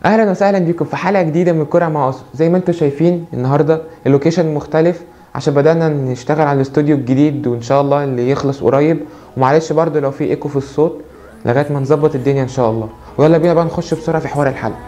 اهلا وسهلا بيكم في حلقة جديدة من الكره مع أسو. زي ما انتم شايفين النهارده ال location مختلف عشان بدانا نشتغل على الاستوديو الجديد، وان شاء الله اللي يخلص قريب. ومعلش برضو لو في ايكو في الصوت لغاية ما نظبط الدنيا ان شاء الله. ويلا بينا بقى نخش بسرعة في حوار الحلقة.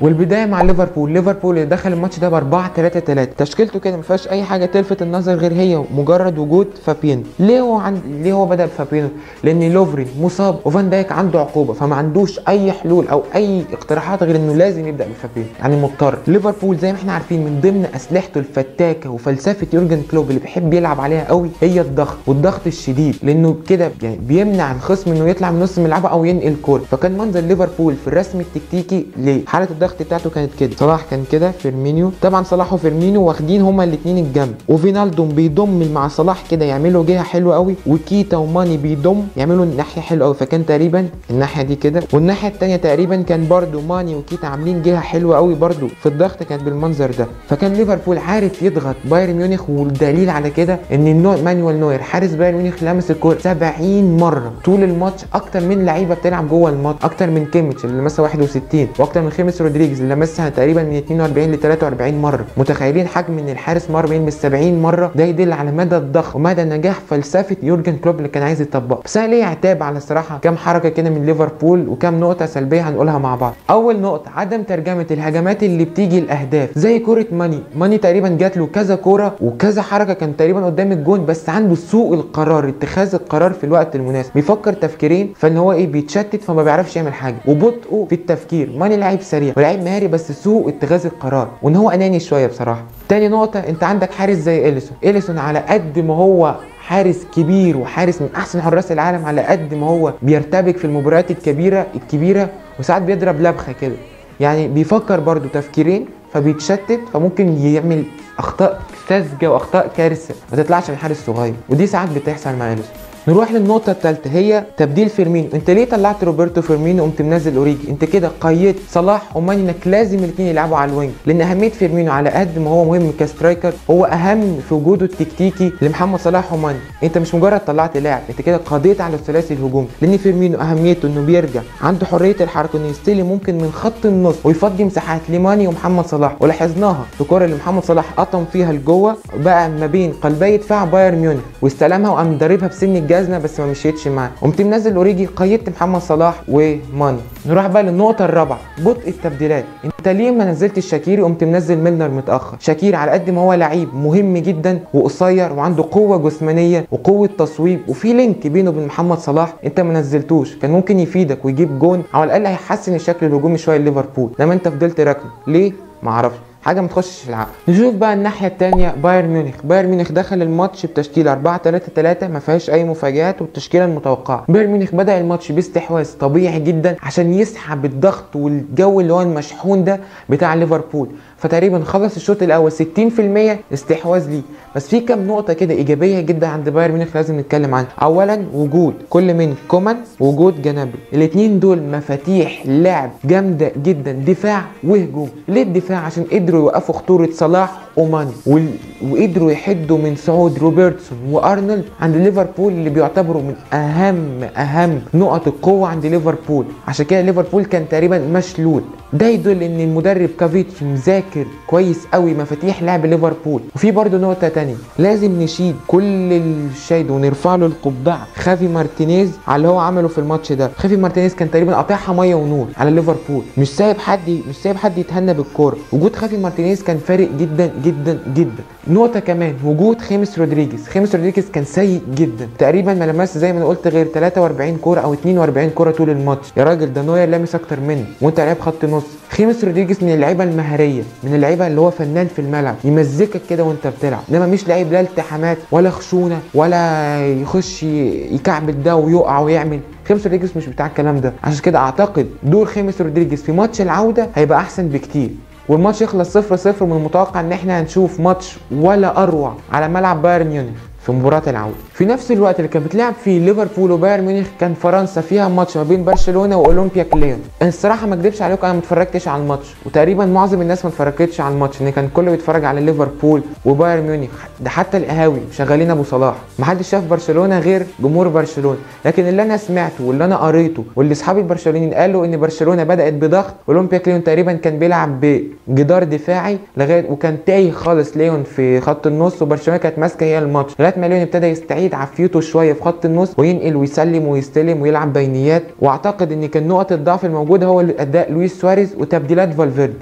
والبداية مع ليفربول. ليفربول اللي دخل الماتش ده ب 4-3-3، تشكيلته كده ما فيهاش اي حاجة تلفت النظر غير هي مجرد وجود فابينو. ليه هو بدا بفابينو؟ لان لوفرين مصاب وفان دايك عنده عقوبه، فما عندوش اي حلول او اي اقتراحات غير انه لازم يبدا بفابينو، يعني مضطر. ليفربول زي ما احنا عارفين من ضمن اسلحته الفتاكة وفلسفة يورجن كلوب اللي بيحب يلعب عليها قوي هي الضغط، والضغط الشديد، لانه كده يعني بيمنع الخصم انه يطلع من نص ملعبه او ينقل كورة. فكان منظر ليفربول في الرسم التكتيكي لحاله الضغط بتاعته كانت كده. صلاح كان كده، فيرمينيو طبعا صلاح وفيرمينيو واخدين هما الاثنين الجنب، وفينالدوم بيضم مع صلاح كده يعملوا جهة حلوة قوي، وكيتا وماني بيضم يعملوا الناحية حلوة قوي. فكان تقريبا الناحية دي كده، والناحية الثانية تقريبا كان برده ماني وكيتا عاملين جهة حلوة قوي برده في الضغط، كانت بالمنظر ده. فكان ليفربول عارف يضغط بايرن ميونخ، والدليل على كده ان مانويل نوير حارس بايرن ميونخ لمس الكورة 70 مرة طول الماتش، اكتر من لعيبة بتلعب جوه الماتش، اكتر من كيميتش اللي لمسها 61، واكتر من خيمس رودريجز اللي لمسها تقريبا من 42 ل 43 مرة. متخيلين حجم ان الحارس مر من 70 مرة؟ ده يدل على مدى الضغط ومدى نجاح فلسفة يورجن كلوب اللي كان عايز يطبقها. بس انا ليه عتاب على الصراحة كام حركة كده من ليفربول وكام نقطة سلبية هنقولها مع بعض. اول نقطة، عدم ترجمه الهجمات اللي بتيجي الاهداف، زي كره ماني. ماني تقريبا جات له كذا كورة وكذا حركة كان تقريبا قدام الجون، بس عنده سوء القرار، اتخاذ القرار في الوقت المناسب، بيفكر تفكيرين فان هو ايه بيتشتت فما بيعرفش يعمل حاجة، وبطئه في التفكير. ماني لعيب سريع ولاعيب مهاري، بس سوء اتخاذ القرار وان هو اناني شوية بصراحة. تاني نقطة، انت عندك حارس زي اليسون. اليسون على قد ما هو حارس كبير وحارس من احسن حراس العالم، على قد ما هو بيرتبك في المباريات الكبيرة وساعات بيضرب لبخه كده، يعني بيفكر برده تفكيرين فبيتشتت، فممكن يعمل اخطاء ساذجة واخطاء كارثة ما تطلعش من حارس صغير، ودي ساعات بتحصل مع اليسون. نروح للنقطة الثالثة، هي تبديل فيرمينو. انت ليه طلعت روبرتو فيرمينو وقمت منزل اوريجي؟ انت كده قيدت صلاح وماني انك لازم الاثنين يلعبوا على ال wing، لان اهمية فيرمينو على قد ما هو مهم ك striker هو اهم في وجوده التكتيكي لمحمد صلاح وماني. انت مش مجرد طلعت لاعب، انت كده قضيت على الثلاثي الهجومي، لان فيرمينو اهميته انه بيرجع عنده حرية الحركة، انه يستلم ممكن من خط النص ويفضي مساحات لماني ومحمد صلاح. ولاحظناها في الكورة اللي محمد صلاح قطم فيها لجوه بقى ما بين قلبي دفاع بايرن ميونخ واستلمها وقام ضاربها بسن الجزمة، بس ما مشيتش معاه. قمت منزل اوريجي، قيدت محمد صلاح وماني. نروح بقى للنقطة الرابعة، بطء التبديلات. انت ليه ما نزلتش شاكيري وقمت منزل ميلنر متاخر؟ شاكير على قد ما هو لعيب مهم جدا وقصير وعنده قوة جسمانيه وقوه تصويب وفي link بينه وبين محمد صلاح، انت ما نزلتوش، كان ممكن يفيدك ويجيب جون او على الاقل هيحسن الشكل الهجومي شوية لليفربول، لما انت فضلت راكنه ليه؟ ما اعرفش، حاجة ما تخشش في العقل. نشوف بقى الناحية الثانية بايرن ميونخ. بايرن ميونخ دخل الماتش بتشكيله 4-3-3 ما فيهاش اي مفاجآت والتشكيله المتوقعة. بايرن ميونخ بدا الماتش باستحواذ طبيعي جدا عشان يسحب الضغط والجو اللي هو المشحون ده بتاع ليفربول، فتقريبا خلص الشوط الاول 60% استحواذ ليه. بس في كام نقطة كده ايجابية جدا عند بايرن ميونخ لازم نتكلم عنها. اولا، وجود كل من كومان وجود جنابري، الاثنين دول مفاتيح لعب جامدة جدا، دفاع وهجوم. ليه الدفاع؟ عشان قدروا يوقفوا خطورة صلاح وماني، وقدروا يحدوا من صعود روبرتسون وارنولد عند ليفربول اللي بيعتبروا من اهم نقط القوة عند ليفربول. عشان كده ليفربول كان تقريبا مشلول. ده يدل ان المدرب كافيتش مذاكر كويس قوي مفاتيح لعب ليفربول. وفي برده نقطة تانية لازم نشيد كل الشيد ونرفع له القبعة، خافي مارتينيز على اللي هو عمله في الماتش ده. خافي مارتينيز كان تقريبا قاطعها مية ونور على ليفربول، مش سايب حد يتهنى بالكورة. وجود خافي مارتينيز كان فارق جدا جدا جدا. نقطة كمان، وجود خيمس رودريجيز. خيمس رودريجيز كان سيء جدا، تقريبا ما لمس زي ما انا قلت غير 43 كورة او 42 كورة طول الماتش. يا راجل ده نوير لامس اكتر منه وانت لعيب خط نص. خيمس رودريجيز من اللعيبة المهاريه، من اللعيبة اللي هو فنان في الملعب، يمزكك كده وانت بتلعب، انما مش لعيب لا التحامات ولا خشونة ولا يخش يكعبل ده ويقع ويعمل. خيمس رودريجيز مش بتاع الكلام ده. عشان كده اعتقد دور خيمس رودريجيز في ماتش العودة هيبقى احسن بكتير، والماتش يخلص 0-0. من المتوقع ان احنا هنشوف ماتش ولا اروع على ملعب بايرن ميونخ. في مباراة العودة. في نفس الوقت اللي كان بتلعب فيه ليفربول وبايرن ميونخ كان فرنسا فيها ماتش ما بين برشلونة واولمبياك ليون. الصراحة ما اكدبش عليكم انا ما اتفرجتش على الماتش، وتقريبا معظم الناس ما اتفرجتش على الماتش، ان كان كله بيتفرج على ليفربول وبايرن ميونخ، ده حتى القهاوي شغالين ابو صلاح، ما حدش شاف برشلونة غير جمهور برشلونة. لكن اللي انا سمعته واللي انا قريته واللي اصحابي البرشلونيين قالوا ان برشلونة بدات بضغط، اولمبياك ليون تقريبا كان بيلعب بجدار دفاعي لغاية وكان تايه خالص ليون في خط النص، وبرشلونة كانت ماسكه هي الماتش لغاية ما ليون ابتدى يستعيد عافيته شوية في خط النص وينقل ويسلم ويستلم ويلعب بينيات. واعتقد ان كان نقطة الضعف الموجودة هو اداء لويس سواريز وتبديلات فالفيردي.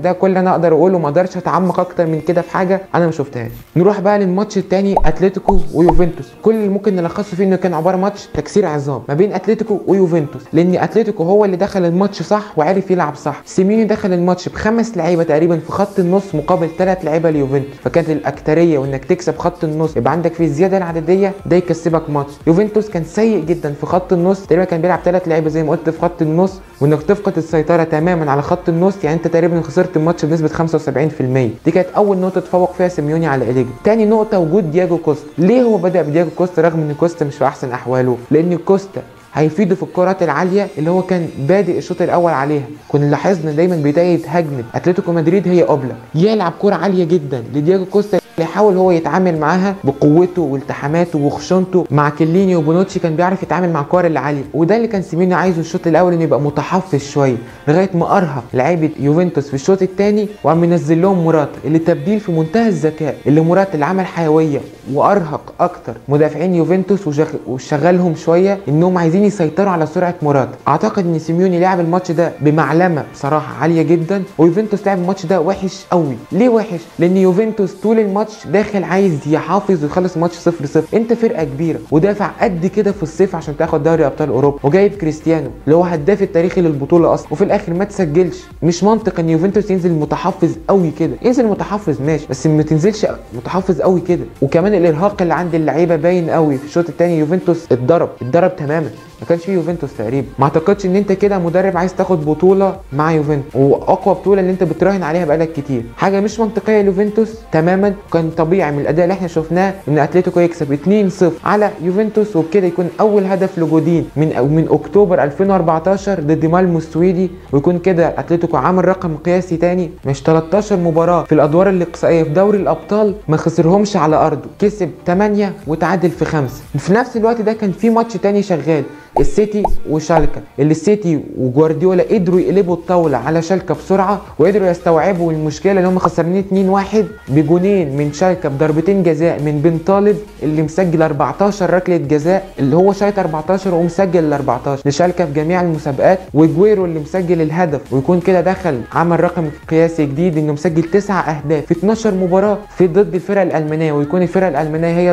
ده كل اللي انا اقدر اقوله، ما اقدرش اتعمق اكتر من كده في حاجة انا ما شفتهاش. نروح بقى للماتش الثاني، اتلتيكو ويوفنتوس. كل اللي ممكن نلخصه فيه انه كان عبارة ماتش تكسير عظام ما بين اتلتيكو ويوفنتوس، لان اتلتيكو هو اللي دخل الماتش صح وعرف يلعب صح. سيميوني دخل الماتش ب5 لعيبة تقريبا في خط النص مقابل 3 لعيبة ليوفنتوس، فكانت الاكترية وانك تكسب خط النص يبقى عندك فيه الزيادة العدديه ده يكسبك ماتش. يوفنتوس كان سيء جدا في خط النص، تقريبا كان بيلعب 3 لعيبة زي ما قلت في خط النص، وانك تفقد السيطرة تماما على خط النص يعني انت تقريبا خسرت الماتش بنسبة 75%. دي كانت اول نقطة تفوق فيها سيميوني على أليجري. تاني نقطة وجود دياجو كوستا. ليه هو بدا بدياجو كوستا رغم ان كوستا مش في احسن احواله؟ لان كوستا هيفيده في الكرات العالية اللي هو كان بادئ الشوط الاول عليها. كنا لاحظنا دايما بداية هجمة اتلتيكو مدريد هي اوبلا يلعب كره عالية جدا لدياجو كوستا، يحاول هو يتعامل معاها بقوته والتحاماته وخشونته مع كليني وبونوتشي، كان بيعرف يتعامل مع الكور اللي عالية، وده اللي كان سيميوني عايزه الشوط الاول، انه يبقى متحفظ شوية لغاية ما ارهق لعيبة يوفنتوس في الشوط الثاني وقام منزل لهم موراتا، اللي تبديل في منتهى الذكاء، اللي موراتا اللي عمل حيوية وارهق اكتر مدافعين يوفنتوس وشغلهم شوية انهم عايزين يسيطروا على سرعة موراتا. اعتقد ان سيميوني لعب الماتش ده بمعلمه بصراحة عالية جدا، ويوفنتوس لعب الماتش ده وحش قوي. ليه وحش؟ لان يوفنتوس طول الماتش داخل عايز يحافظ ويخلص الماتش 0-0. انت فرقه كبيرة ودافع قد كده في الصيف عشان تاخد دوري ابطال اوروبا، وجايب كريستيانو اللي هو هداف التاريخي للبطولة اصلا، وفي الاخر ما تسجلش. مش منطق ان يوفنتوس ينزل متحفظ قوي كده. ينزل متحفظ ماشي، بس ما تنزلش متحفظ قوي كده. وكمان الارهاق اللي عند اللعيبة باين قوي في الشوط الثاني. يوفنتوس اتضرب تماما، ما كانش فيه يوفنتوس تقريبا. ما اعتقدش ان انت كده مدرب عايز تاخد بطوله مع يوفنتوس، واقوى بطوله اللي انت بتراهن عليها بقالك كتير. حاجة مش منطقية ليوفنتوس تماما. كان طبيعي من الاداء اللي احنا شفناه ان اتلتيكو يكسب 2-0 على يوفنتوس، وبكده يكون اول هدف لجودين من اكتوبر 2014 ضد مالمو السويدي، ويكون كده اتلتيكو عامل رقم قياسي تاني، مش 13 مباراة في الادوار الاقصائية في دوري الابطال ما خسرهمش على ارضه، كسب 8 وتعادل في 5. في نفس الوقت ده كان في ماتش تاني شغال، السيتي وشالكا، اللي السيتي وجوارديولا قدروا يقلبوا الطاولة على شالكا بسرعة، وقدروا يستوعبوا المشكلة اللي هم خسرانين 2-1 بجونين من شالكا بضربتين جزاء من بن طالب اللي مسجل 14 ركلة جزاء، اللي هو شايط 14 ومسجل ال 14 لشالكا في جميع المسابقات، وجويرو اللي مسجل الهدف، ويكون كده دخل عمل رقم قياسي جديد انه مسجل 9 اهداف في 12 مباراة في ضد الفرق الالمانية، ويكون الفرق الالمانية هي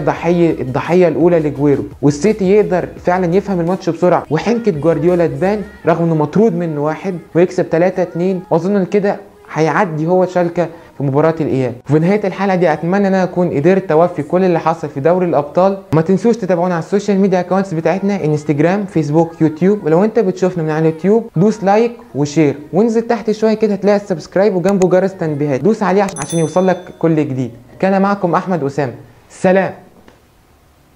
الضحية الاولى لجويرو. والسيتي يقدر فعلا يفهم الماتش بسرعة، وحنكه جوارديولا تبان رغم انه مطرود منه واحد، ويكسب 3-2. واظن كده هيعدي هو شالكا في مباراة الاياب. وفي نهاية الحلقة دي اتمنى ان انا اكون قدرت اوفي كل اللي حصل في دوري الابطال. ما تنسوش تتابعونا على ال social media accounts بتاعتنا، انستجرام، فيسبوك، يوتيوب. ولو انت بتشوفنا من على اليوتيوب دوس like و share، وانزل تحت شوية كده هتلاقي ال subscribe وجنبه جرس تنبيهات، دوس عليه عشان يوصلك كل جديد. كان معكم احمد اسامة، سلام.